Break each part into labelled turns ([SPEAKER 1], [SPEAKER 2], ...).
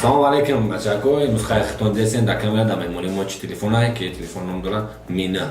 [SPEAKER 1] Салом алейкум, бачако. Имрӯз хайр хитон десен дар камера дар меҳмонии мо чӣ телефонае, ки телефон ном дорад Mi 9.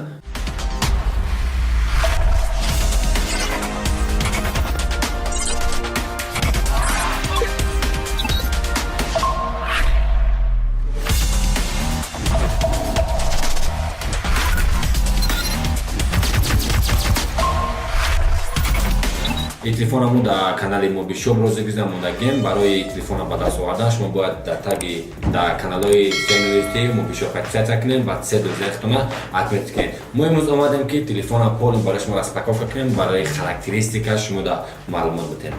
[SPEAKER 1] Ин телефонро мо дар канали Мобишоп розыгрыш намудагем. Барои телефонро ба даст овардан шумо бояд дар таги дар каналҳои сеюнист Мобишоп подписаться кунем ва се друзья худтона отметить кунем. Мо имрӯз омадем, ки телефонро полный барои шумо распаковка кунем, барои характеристика шумо да маълумот битем.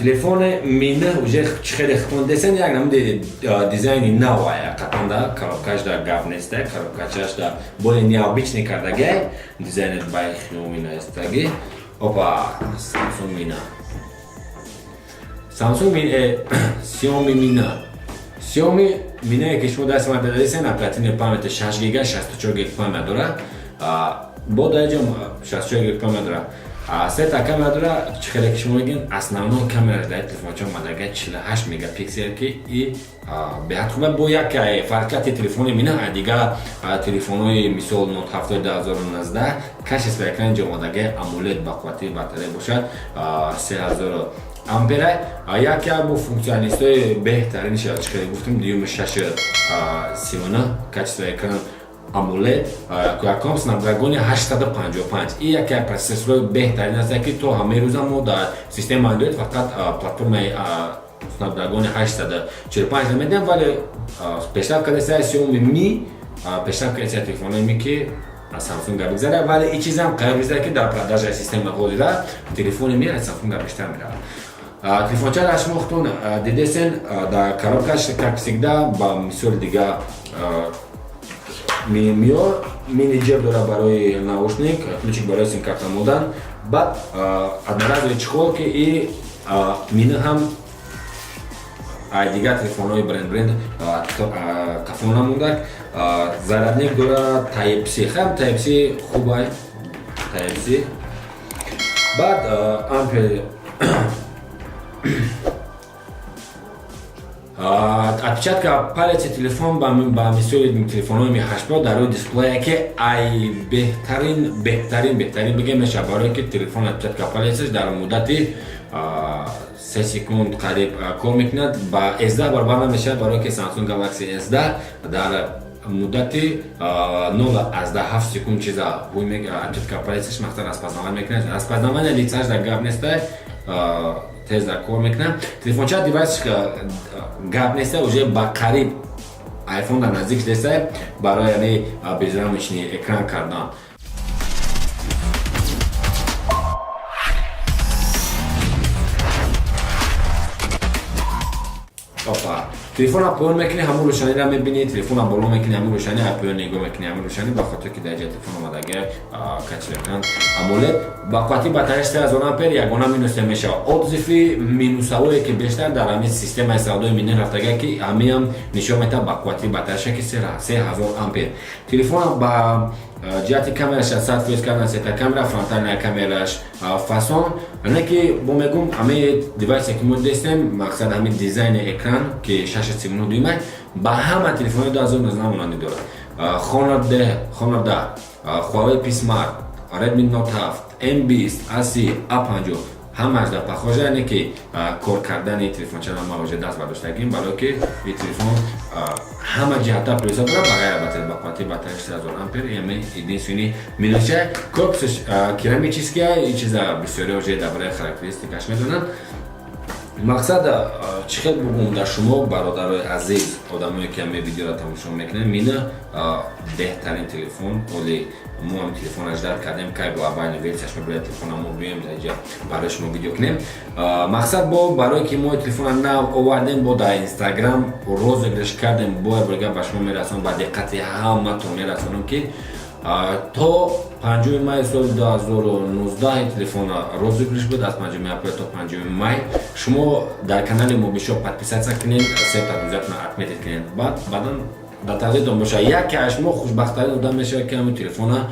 [SPEAKER 1] Телефони Mi 9 уже чӣ хеле хитон десен, як намуди дизайни навая, қатан да коробкаш да гап неста, коробкачаш да более необычный кардагай, дизайнер бай Xiaomi наистаги. Опа, Samsung Mi 9. Samsung Mi, Xiaomi Mi 9. Xiaomi Mi 9, ки шумо даст ма дадесен, оперативный память 6 гига, 64 гиг память дора. Бо дар ҷо 64 гиг память дора. Сета камера дора, чӣ хеле ки шумо мегӯед, основной камераш дар телефонча омадага 48 мегапиксел, ки и беҳад хуба. Бо як фарқияти телефони Mi 9 дигар телефонҳои, мисол Note 7 2019, качество экран ҷо омадага AMOLED, ба қуввати батарея бошад 3000 ампера. Яке бо функционалистои беҳтарин шавад, чӣ хеле гуфтем, дуюми 6,39, качество экран AMOLED, Qualcomm Snapdragon 855. И яке аз процессорҳои беҳтарин аст, ки то ҳамаи рӯза мо дар системаи Android фақат платформаи Snapdragon 845 намедиҳем, вале пешрафт кардааст Xiaomi Mi, пешрафт кардааст телефонҳои Mi, ки аз Samsung бигзара, вале ин чизам қариб бигзара, ки дар продажаи система ҳозира телефони Mi аз Samsung бештар меравад. Телефончаро шумо худтон дидесен, дар коробкаш, как всегда, ба мисоли дига миё мини ҷеб дора барои наушник, ключик барои симкарта модан, баъд одноразовый чехол, ки и Mi 9 ҳам ай дигар телефонҳои бренд қафо намондак. Зарядник дора Type C, хам Type C хубай, Type C. Баъд ампер отпечатка палеци телефон ба мисоли телефонҳои Mi 8 Pro дар рӯи дисплея, ки ай беҳтарин, беҳтарин, беҳтарин бигем мешавад, барое ки телефон отпечатка палецаш дар муддати 3 секунд қариб кор мекунад, ба S10 баробар намешавад, барое ки Samsung Galaxy S10 дар муддати 0,7 секунд чиза отпечатка палецаш мақсад распознавание мекунад, распознавание лицаш дар гап нестай, тез дар кор мекунад. Телефонча девайс гап неста, уже ба қариб iPhone дар наздик шудеста барои, яъне безрамочный экран кардан. Опа, телефона поён мекунӣ, ҳамун рӯшаниро мебинӣ, телефона боло мекунӣ, ҳамун рӯшани, поён нигоҳ мекунӣ, ҳамун рӯшани, ба хотир ки дар ҷа телефон омадага качество экран AMOLED, ба қуввати батарея 3000 ампер. Ягона минусе мешавад, отзыви минусавое, ки бештар дар ҳамин системаи савдои Mi 9 рафтага, ки ҳамиам нишон метавад ба қуввати батареяша, ки 3000 ампер. Телефона ба ҷиҳати камераш 100% кардан, сета камера, фронтальная камераш фасон не, ки бо мегум, ҳамаи девайсе ки мо дестем, мақсад ҳамин дизайни экран, ки 6,39 дюйма, ба ҳама телефони 2019 монандӣ дорад: Honor D, Honor 10, Huawei P Smart, Redmi Note 7, M20, A30, A50, ҳамааш дар похожа, яъне ки кор кардани телефончаро ма уже даст бардоштагим, барое ки ин телефон ҳама ҷиҳатта плюса дорад, ба ғайр албатта ба қуввати батарея 6000 ампер. Яъне единственный минусча корпусаш керамическия. Ин чиза бисёриҳо уже дар бораи характеристикаш медонанд. Мақсад, чӣ хел бугум дар шумо, бародарои азиз, одамое ки ҳамин видеоро тамошо мекунед, Mi 9 беҳтарин телефон. Оли мо ҳам телефонаш дар кардем, кай глобальный версияш мебирад телефона, мо биёем дар инҷа барои шумо видео кунем. Мақсад, бо барое ки мо телефона нав овардем, бо дар Инстаграм розыгрыш кардем, бо бурга ба шумо мерасонам, ба диққати ҳаматон мерасонам, ки то 5 май соли 2019 телефона розыгрыш буд, аз 5 апрел то 5 май. Шумо дар канали Мобишоп подписаться кунед, сета друзьятона отметить кунед, баъд баъдан дар тақдиртон бошад, яке аз шумо хушбахттарин одам мешавад, ки ҳамин телефона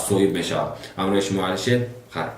[SPEAKER 1] соҳиб мешавад. Ҳамроҳи шумо Алишер. Хайр.